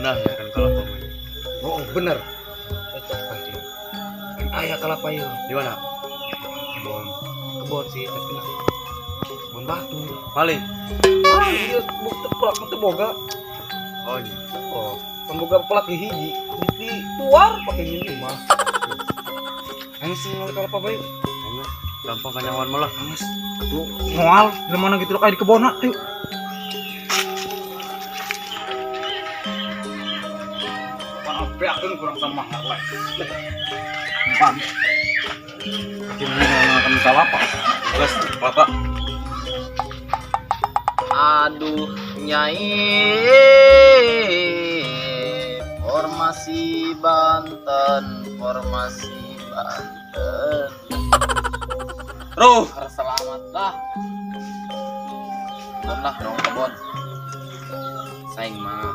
Nah, ya kan kalapa mah. Oh, bener. Cocok pasti. Aya kalapa ieu. Di mana? Kebon. Kebon sih, tapi nah. Kebon batu. Paling. Ah, ieu bukti pelak teu boga. Oh, iya. Oh, pemboga pelak di hiji, di tuar pakai gini mah. Ayo sih ngali kalapa bae. Ayo, gampang kanyawan malah. Geus. Tuh, moal di mana gitu kayak di kebon ayo. Beakeun kurang sama lah. Bang. Gimana makan kalapa? Geus, kelapa. Aduh nyai, formasi Banten, formasi Banten. Ruh, Selamat lah. Kebon lah dong kebon. Saing mah,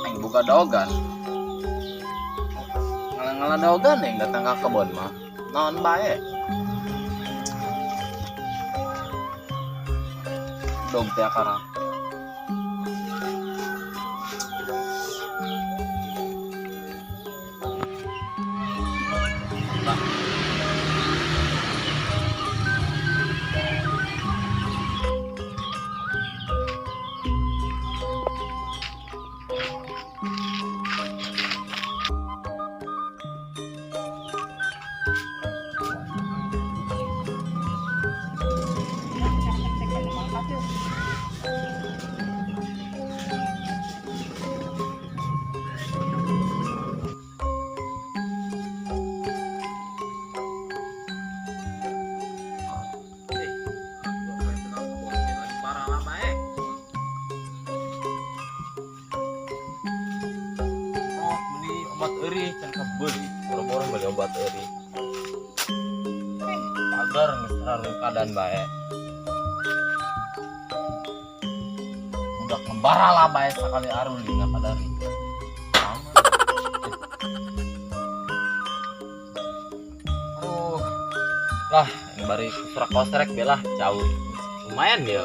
aing buka dogan. Ngalah-ngalah dogan yang datang ke kebon mah. Naon bae. Dog teh akarang. Lah. Oh, beli obat eri can kebeli. Boro-boro beli obat eri. Pagar geus terlalu keadaan bae. Budak ngebara lah bae sakali arul dina kadari. Aduh. Lah, yang bari kusrak kosrek belah jauh. Lumayan ya.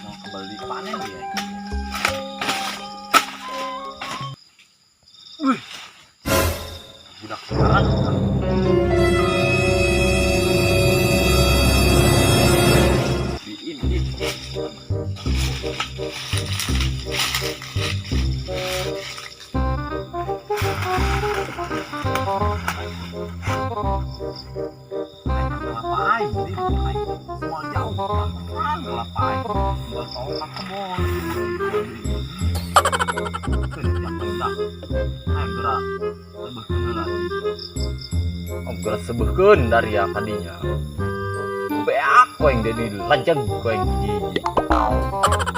Mau kembali panen dia. Wih. Budak sekarang. Ini. Ngapain nih? Semua jauh, ngapain? Tinggal tolak kebon. Gerak sebehkeun dari ya kadinya. Beak koeng jadi lajeng koeng hiji.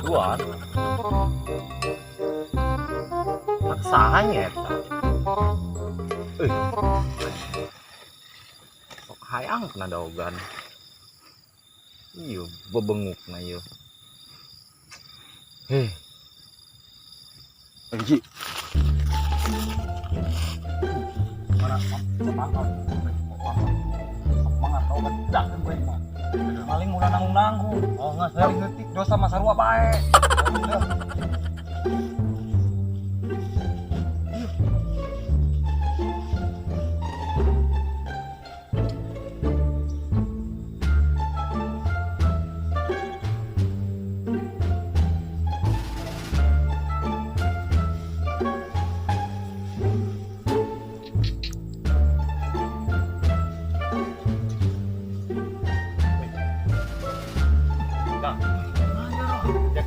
Duan. Paksanya eta. Sok hayang kena daogan. Iya, bebenguk na ieu. Heh. Hiji. Mana? Semangat tau bedak gue mah. Paling udah nanggung-nanggung. Oh, enggak, saya detik dosa mah sarua bae.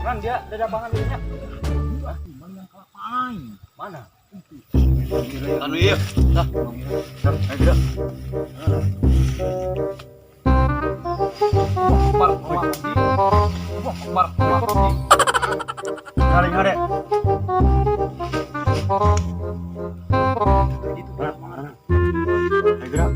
Jangan dia ada bangan dia. Mana? Anu ieu. Tah. Ayo gerak. Par, par, par. Saling hade. Itu mana? Ayo gerak.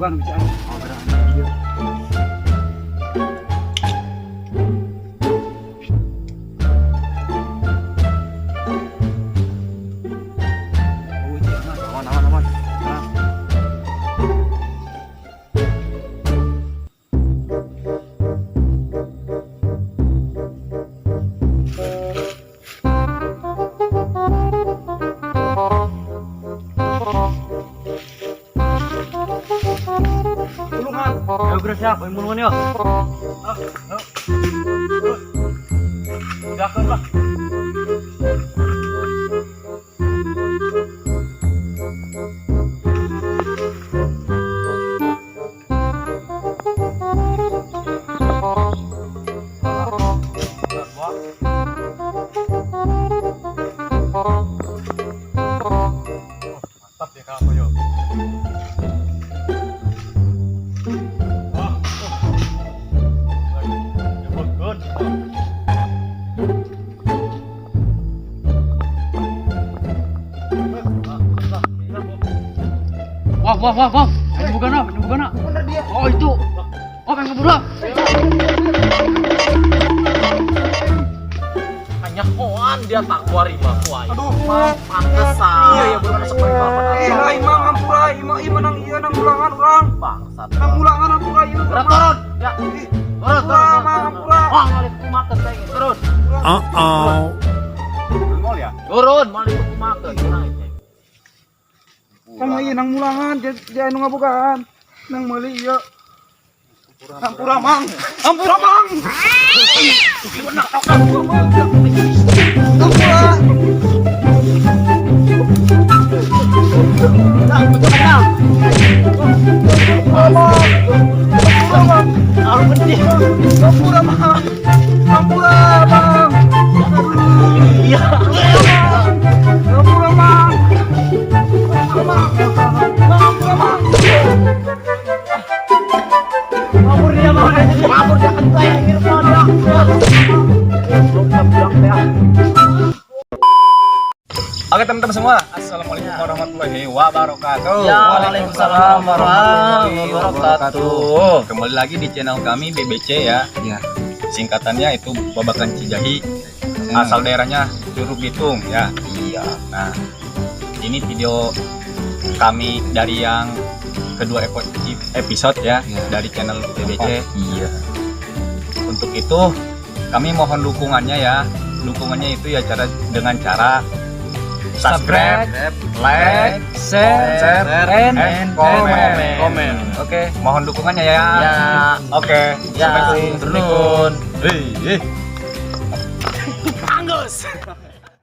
Bukan bisa. Oh, gerak anjing. Oh, iya, aman. Aman, aman, aman. Tenang. Tulungan. Ayo gerak siap, ayo mulungan yuk. Ah, ayo. Terus. Silakan lah. Mantap ya kamu yo. Wah, oh. Nyebutkeun. Wah, wah, wah, wah. Ini bukan apa? Ini bukan apa? Oh, itu. Oh, pengen ngeburu. Kanyahoan dia tak keluar imah ku aing. Aduh, Mang. Pantesan. Iya, iya bukan masuk paling papan. Eh, lah, Imang ampura, imang imang nang iya nang ulangan urang. Bangsat. Nang ulangan ampura ieu. Gerak turun. Ya. Ih, Turun, Ampura, turun. Mang, ampura. Wah, ngalih kumakeun teh turun. Uh-oh. Mall ya? Turun, malih kumakeun. Tenang itu. Sama iya nang mulangan, dia anu ngabogaan. Nang meuli ieu. Ampura, Mang. Ampura, Mang. Ampura. Ampura, Mang. Ampura, Mang. Ampura, Mang. Ampura, Mang. Iya. Ampura, Mang. Ampura, Mang. Ampura, Mang. Mabur dia, mabur dia. Mabur dia kentai ngirup dia. Belum bilang teh. Oke teman-teman semua, assalamualaikum warahmatullahi wabarakatuh. Ya, waalaikumsalam warahmatullahi wabarakatuh. Kembali lagi di channel kami BBC ya. Ya. Singkatannya itu Babakan Cijahi. Asal daerahnya Curug Bitung ya. Iya. Nah, ini video kami dari yang kedua episode ya, Ya. dari channel BBC. Iya. Untuk itu kami mohon dukungannya ya. Dukungannya itu ya dengan cara subscribe, like, Share, share, and and comment. Komen. Oke. Mohon dukungannya ya. Ya. Oke. Ya, Assalamualaikum. turun. Hei, hei. Anggus.